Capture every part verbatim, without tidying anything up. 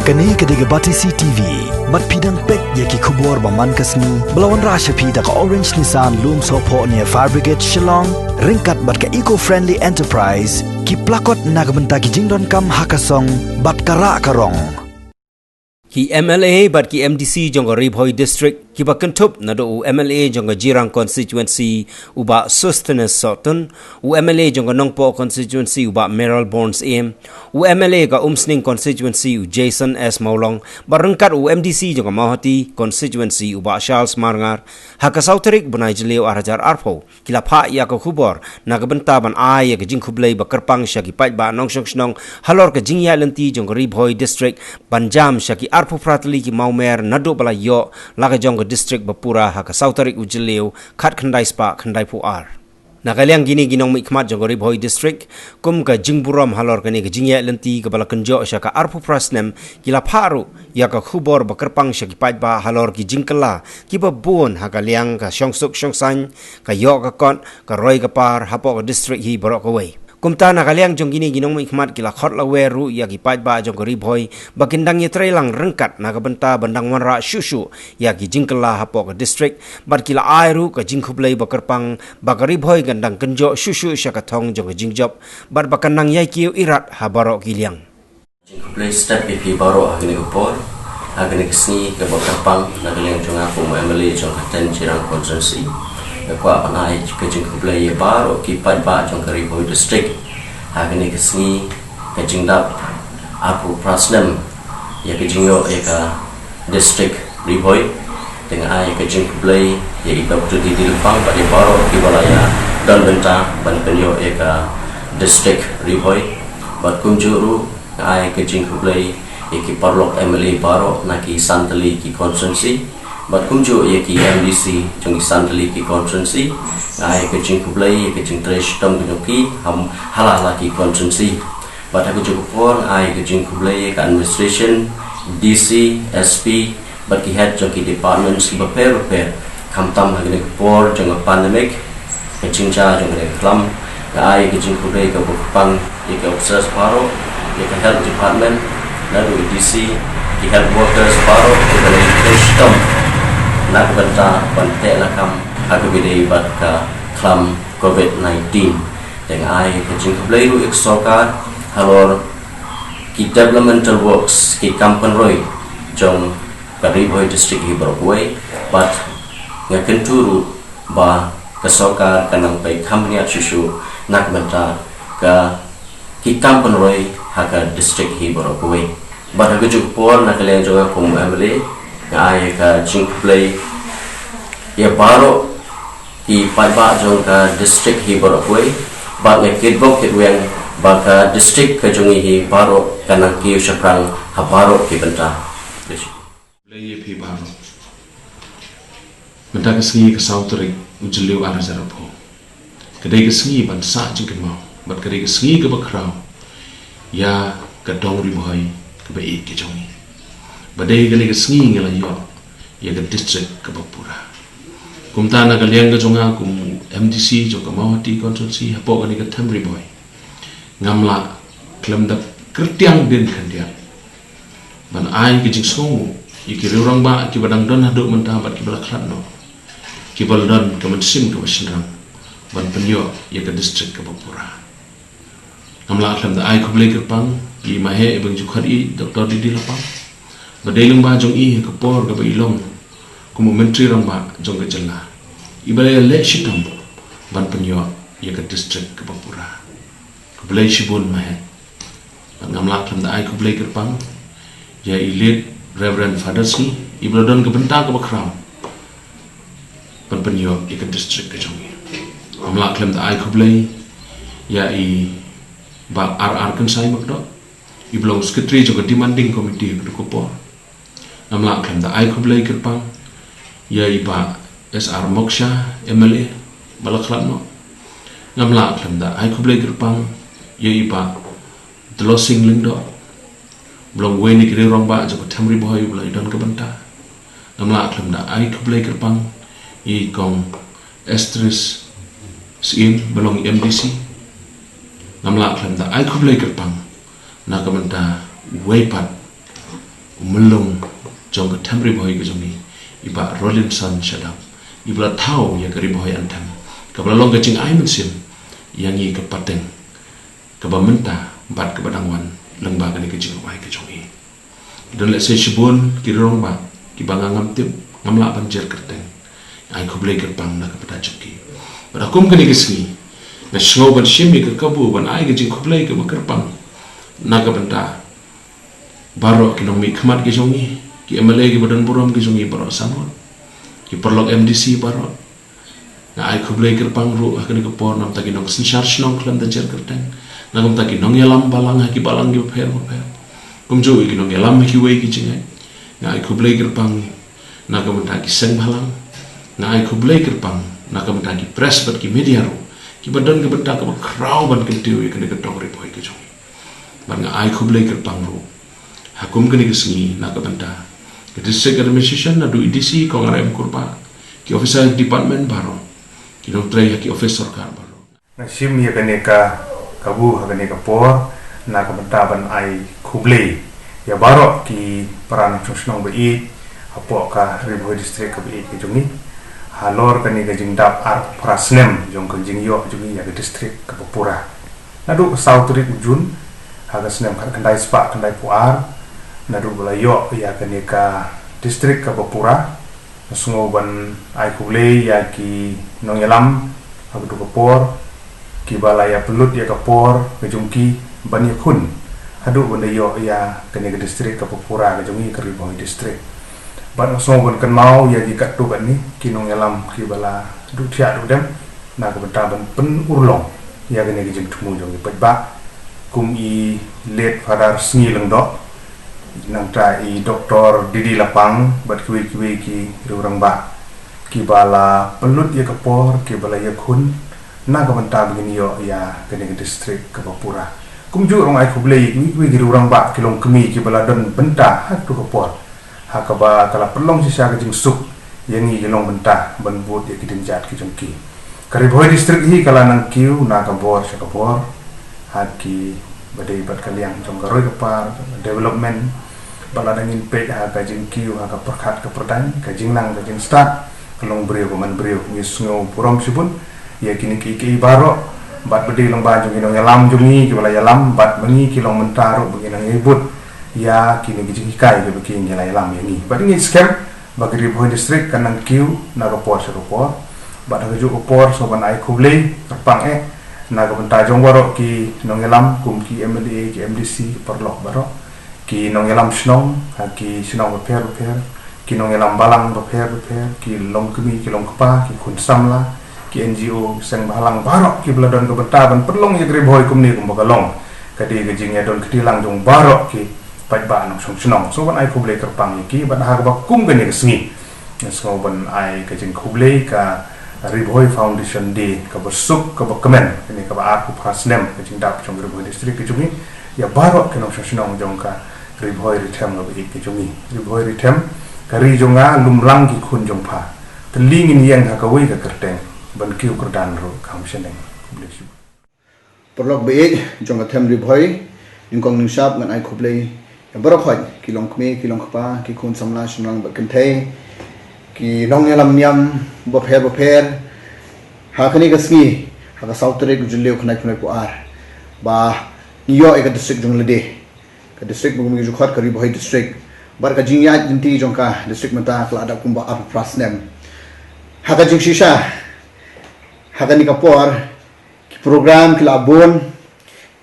Kane ka dei ka Batesi T V. Bad phi dang peit ïa ki khubor ba man ka sngi ba la wanrah sha phi da ka Orange Nissan Lumsohphoh near Fire Brigade Shillong, ryngkat bad ka Eco Friendly Enterprise, ki plakot na ka bynta ki jingdonkam ha ka song bad ka rah ka rong. Ki M L A bad ki M D C jong ka Ri Bhoi District kiba kynthup naduh u M L A jong ka Jirang Constituency u Bah Sosthenes Sohtun, u M L A jong ka Nongpoh Constituency u Bah Mayralborn Syiem, u M L A ka Umsning Constituency u Jason S Mawlong, bad ryngkat u M D C jong ka Mawhati Constituency u Bah Charles Marngar, ha ka saw tarik bnai Jylliew ar hajar arphew, ki la phah ïa ka khubor na ka bynta ban ai ïa ka jingkhublei ba kyrpang sha ki paidbah nongshong shnong halor ka jingïaid lynti jong ka Ri Bhoi District ban jam sha ki arphew phra tylli ki mawmer naduh ba la ïoh la ka jong ka district ba pura ha ka saw tarik u Jylliew khatkhyndai spah khyndaiphew ar. Na ka liang kine ki nongmihkhmat jong ka Ri Bhoi District, kum ka jingburom halor kane ka jingïaid lynti kaba la kynjoh sha ka arphew phra snem, ki la phah ruh ïa ka khubor ba kyrpang sha ki paidbah halor ki jingkylla kiba bun ha ka liang ka shongsuk shongsaiñ, ka ïoh ka kot, ka roi ka par hapoh ka district hi baroh kawei. Kumta na ka liang jong kine ki nongmihkhmat ki la khot lawer ruh ïa ki paidbah jong ka Ri Bhoi ba kin dang ïatreilang ryngkat na ka bynta ban dang wanrah shuh shuh ïa ki jingkylla hapoh ka district, bad ki la ai ruh ka jingkhublei ba kyrpang ba ka Ri Bhoi kan dang kynjoh shuh shuh sha ka thong jong ka jingjop, bad ba kan nang ïai kiew irat ha baroh ki liang. Jingkhublei step ïa phi baroh ha kane ka por, ha kane ka sngi kaba kyrpang, na ka liang jong nga kum u M L A jong ka ten Jirang Constituency. Nga kwah ban ai ka jingkhublei ïa baroh ki paidbah jong ka Ri Bhoi District ha kane ka sngi ka jingdap arphew phra snem ïa ka jingïoh ïa ka district Ri Bhoi. Te nga ai ka jingkhublei ïa i Doctor D D Lapang bad ïa baroh kiba la ïa don bynta ban pynïoh ïa ka district Ri Bhoi. Bad kumjuh ruh nga ai ka jingkhublei ïa ki paralok M L A baroh na ki san tylli ki constituency. Bad kumjuh ïa ki M D C jong ki san tylli ki constituency. Nga ai ka jingkhublei ïa ka jingtrei shitom ka jong ki ha, ha la la ki constituency. Bad ha kajuh ka por nga ai ka jingkhublei ïa ka administration, D C, S P, bad ki head jong ki departments kiba pher bapher, khamtam ha kane ka por jong ka pandemic, ka jingjia jong kane ka khlam. Nga ai ka jingkhublei kaba kyrpang ïa ki officers baroh, ïa ka health department, naduh i D C, ki health workers baroh kiba la ïatrei shitom na ka bynta ban teh lakam ha kaba ïadei bad ka khlam covid nineteen. Te nga ai ka jingkhublei ruh ïa ka sorkar halor ki developmental works, ki kam pynroi jong ka Ri Bhoi District hi baroh kawei, bad nga kyntu ruh ba ka sorkar ka nang peit kham bniat shuh shuh na ka bynta ka, ki kam pynroi ha ka district hi baroh kawei. Bad ha kajuh ka por na ka liang jong nga kum u M L A, nga ai ka jingkhublei ïa baroh ki paidbah jong ka district hi baroh kawei, bad nga kitbok kitweng ba ka district ka jong ngi hi baroh ka nang kiew shaphrang ha baroh ki bynta. Khublei ïa phi baroh. Mynta ka sngi ka saw tarik u Jylliew ar hajar arphew, ka dei ka sngi ban sah jingkynmaw bad ka dei ka sngi kaba khraw ïa ka dong Ri Bhoi kaba ïeit ka jong ngi. Ba dei kane ka sngi ngi la ïoh ïa ka district kaba pura. Kumta na ka liang ka jong nga kum M D C jong ka Mawhati Constituency hapoh kane ka them Ri Bhoi, ngam lah khlem da kyrtiang dien khyndiat ban ai ka jingsngewnguh ïa ki rangbah kiba dang don haduh mynta bad kiba la khlad noh, kiba la don ka mynsiem kaba shynrang ban pynïoh ïa ka district kaba pura. Ngam lah khlem da ai khublei kyrpang ïa i maheh i bynriew khadduh, Doctor D D Lapang, ba dei lyngba jong i ha ka por kaba i long kum u Myntri Rangbah jong ka jylla, iba la leh shitom ban pynïoh ïa ka district kaba pura. Khublei shibun maheh. Bad ngam lah khlem da ai khublei kyrpang ïa i late Reverend Father Sngi, iba la don ka bynta kaba khraw ban pynïoh ïa ka district ka jong ngi. Ngam lah khlem da ai khublei ïa i Bah R R Kynsai Makdoh, iba long secretary jong ka demanding committee ha kajuh ka por. Ngam lah khlem da ai khublei kyrpang ïa i Bah S R Moksha, M L A ba la khlad noh. Ngam lah khlem da ai khublei kyrpang ïa i Bah Dlosing Lyngdoh, ba long uwei na ki rangbah jong ka them Ri Bhoi ba la ïadon ka bynta. Ngam lah khlem da ai khublei kyrpang ïa i Kong Estris Syiem ba long M D C. Ngam lah khlem da ai khublei kyrpang na ka bynta uwei pat Myllung jong ka them Ri Bhoi ka jong ngi, i Bah Rolinson Shadap, iba la thaw ïa ka Ri Bhoi Anthem, kaba la long ka jingai mynsiem ïa ngi ka pateng kaba mynta bad kaba dang wan lyngba kane ka jingrwai ka jong ngi. Don lehse shibun ki rangbah kiba nga ngam tip, ngam lah ban jer kyrteng. Ai khublei kyrpang na ka bynta jong ki. Bad ha kum kane ka sngi, nga sngew ban shim ïa ka kabu ban ai ka jingkhublei kaba kyrpang na ka bynta baroh ki nongmihkhmat ki jong ngi, ki M L A kiba don burom ki jong ngi baroh sanot, ki paralok M D C baroh. Nga ai khublei kyrpang ruh ha kane ka por na ka bynta ki nongsynshar shnong khlem da jer kyrteng, na ka bynta ki nongïalam balang ha ki balang kiba pher bapher, kumjuh ki nongïalam ha kiwei ki jingngeit. Nga ai khublei kyrpang na ka bynta ki seng balang. Nga ai khublei kyrpang na ka bynta ki press bad ki media ruh, kiba don ka bynta kaba khraw ban kyntiew ïa kane ka dong Ri Bhoi ka jong ngi. Bad nga ai khublei kyrpang ruh ha kum kane ka sngi na ka bynta ka District Administration, naduh i D C Kong R M Kurbah, ki officer department baroh, ki nongtrei ha ki office sorkar baroh. Nga shim ïa kane ka kabu ha kane ka por na ka bynta ban ai khublei ïa baroh ki para nongshong shnong ba ïeit hapoh ka Ri Bhoi District kaba ïeit ka jong ngi, halor kane ka jingdap arphew phra snem jong ka jingïoh jong ngi ïa ka district kaba pura. Naduh ka saw tarik u Jun ha ka snem khatkhyndai spah khyndaiphew ar, naduh ba la ïoh ïa kane ka district kaba pura, nga sngew ban ai khublei ïa ki nongïalam ha kato ka por, kiba la ïa pynlut ïa ka por ka jong ki ban ïakhun haduh ban da ïoh ïa kane ka district kaba pura ka jong ngi, ka Ri Bhoi District. Bad nga sngew ban kynmaw ïa ki katto katne ki nongïalam kiba la duh thiah duh dem na ka bynta ban pynurlong ïa kane ka jingthmu jong ki paidbah, kum i late Father Sngi Lyngdoh, nangta i Doctor D D Lapang bad kiwei kiwei ki riew rangbah kiba la pynlut ïa ka por, kiba la ïakhun na ka bynta ba ngin ïoh ïa kane ka district kaba pura. Kumjuh ruh nga ai khublei ïa kiwei kiwei ki riew rangbah, ki longkmie kiba la don bynta ha kato ka por, ha kaba ka la pynlong shisha ka jingsuk ïa ngi ki long bynta ban bud ïa ki dienjat ki jong ki. Ka Ri Bhoi District hi ka la nang kiew na ka bor sha ka bor ha kiba dei bad ka liang jong ka roi ka par, development, bad lada ngin peit ha ka jingkiew ha ka pyrkhat ka pyrdaiñ, ka jingnang ka jingstad, ka long briew ka man briew. Ngi sngew burom shibun ïa kine kiei kiei baroh, bad ba dei lyngba jong ki nongïalam jong ngi kiba la ïalam, bad ma ngi ki long mynta ruh ba ngi nang ïai bud ïa kine ki jinghikai kiba ki ngi la ïalam ïa ngi. Bad ngi skhem ba ka Ri Bhoi District kan nang kiew na ka por sha ka por. Bad ha kajuh ka por sngew ban ai khublei kyrpang eh na ka bynta jong baroh ki nongïalam, kum ki M L A, ki M D C, ki paralok baroh, ki nongïalam shnong ha ki shnong bapher bapher, ki nongïalam balang bapher bapher, ki longkmie, ki longkpa, ki khun samla, ki N G O, ki seng bhalang baroh kiba la don ka bynta ban pynlong ïa ka Ri Bhoi kumne kumba ka long. Ka dei ka jingïadon kti lang jong baroh ki paidbah nongshong shnong. Sngew ban ai khublei kyrpang ïa ki. Bad ha kaba kum kane ka sngi, nga sngew ban ai ka jingkhublei ka Ri Bhoi Foundation Day kaba suk kaba kmen, kane kaba arphew phra snem ka jingdap jong ka Ri Bhoi District ka jong ngi, ïa baroh ki nongshong shnong jong ka Ri Bhoi Ri Them kaba ïeit ka jong ngi. Ri Bhoi Ri Them, ka ri jong nga, lum lang ki khun jong pha, thylli ngin ïeng ha kawei ka kyrteng, ban kiew kyrdan ruh kham shaneng. Khublei shibun. Paralok ba ïeit jong ka them Ri Bhoi, nyngkong nyngshap ngan ai khublei ïa baroh khoit, ki longkmie, ki longkpa, ki khun samla shynrang bad kynthei, ki nongïalam niam bapher bapher, ha kane ka sngi, ha ka saw tarik u Jylliew khyndai phew khyndai phew ar, ba ngi ïoh ïa ka district jong lade, ka district ba kum ngi ju khot ka Ri Bhoi District. Bad ka jingïaid lynti jong ka district mynta ka la dap kumba arphew phra snem. Ha ka jingshisha, ha kane ka por, ki program ki la bun,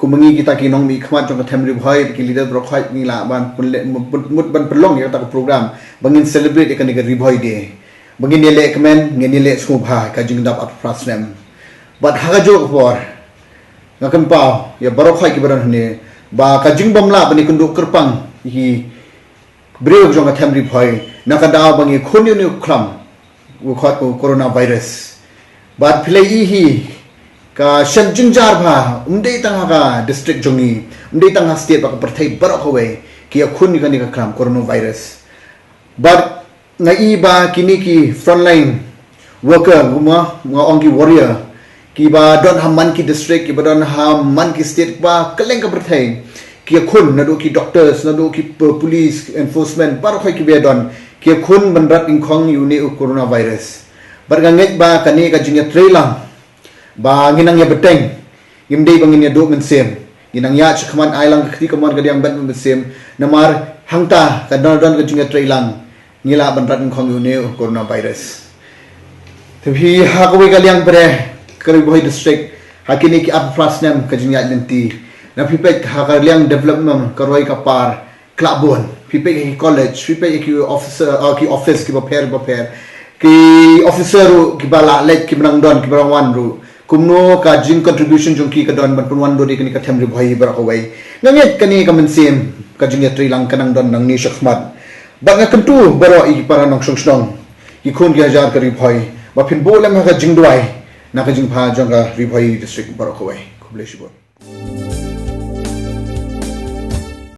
kum ngi kita ki nongmihkhmat jong ka them Ri Bhoi, ki leader baroh khoit ngi lah ban pynleh, mut, mut ban pynlong ïa kata ka program ba ngin celebrate ïa kane ka Ri Bhoi Day. Ba ngin ïaleh kmen, ngin ïaleh sngewbha ka jingdap arphew phra snem. Bad ha kajuh ka por, nga kynmaw ïa baroh khoit kiba don hangne ba ka jingbym lah ban ïakynduh kyrpang ïa ki briew jong ka them Ri Bhoi na ka daw ba ngi khun ïa une u khlam u khot u coronavirus. Bad phi la ïohi ka shem jingjia bha, ym dei tang ha ka district jong ngi, ym dei tang ha state, bad ka pyrthei baroh kawei ki ïakhun ïa kane ka khlam coronavirus. Bad nga i ba kine ki frontline worker, kumba nga ong, ki warrior, kiba don ha man ki district, kiba don ha man ki state, ba kylleng ka pyrthei, ki ïakhun, naduh ki doctors, naduh ki p-, police, enforcement, baroh hi kiba ïadon, ki ïakhun ban rat nyngkong ïa une u coronavirus. Bad nga ngeit ba kane ka jingïatreilang ba ngin nang ïa bteng, ngim dei ba ngin ïa duh mynsiem. Ngin nang ïa shakhmat ai lang ka kti kamon kadiang bad mynsiem. Namar hangta ka don don ka jingïatreilang ngi lah ban rat nyngkong ïa une u coronavirus. Te phi ha kawei ka liang pat de ka Ri Bhoi District ha kine ki arphew phra snem ka jingïaid lynti. Na phi peit ha ka liang development ka roi ka par, khlak bun. Phi peit ki college, phi peit ki officer, uh, ki office kiba pher ba pher. Ki officer ruh kiba la leit kiba nang don kiba nang wan ruh. Kumno ka jing contribution jong ki ka don ban pynwan dor ïa kane ka them Ri Bhoi baroh kawei. Nga ngeit kane ka mynsiem ka jingïatreilang ka nang don nangne shakhmat. Bad nga kyntu baroh ïa ki para nongshong shnong, ki khun ki hajar ka Ri Bhoi, ba phin buh lem ha ka jingduwai na ka jingpha jong ka Ri Bhoi District baroh kawei. Khublei shibun.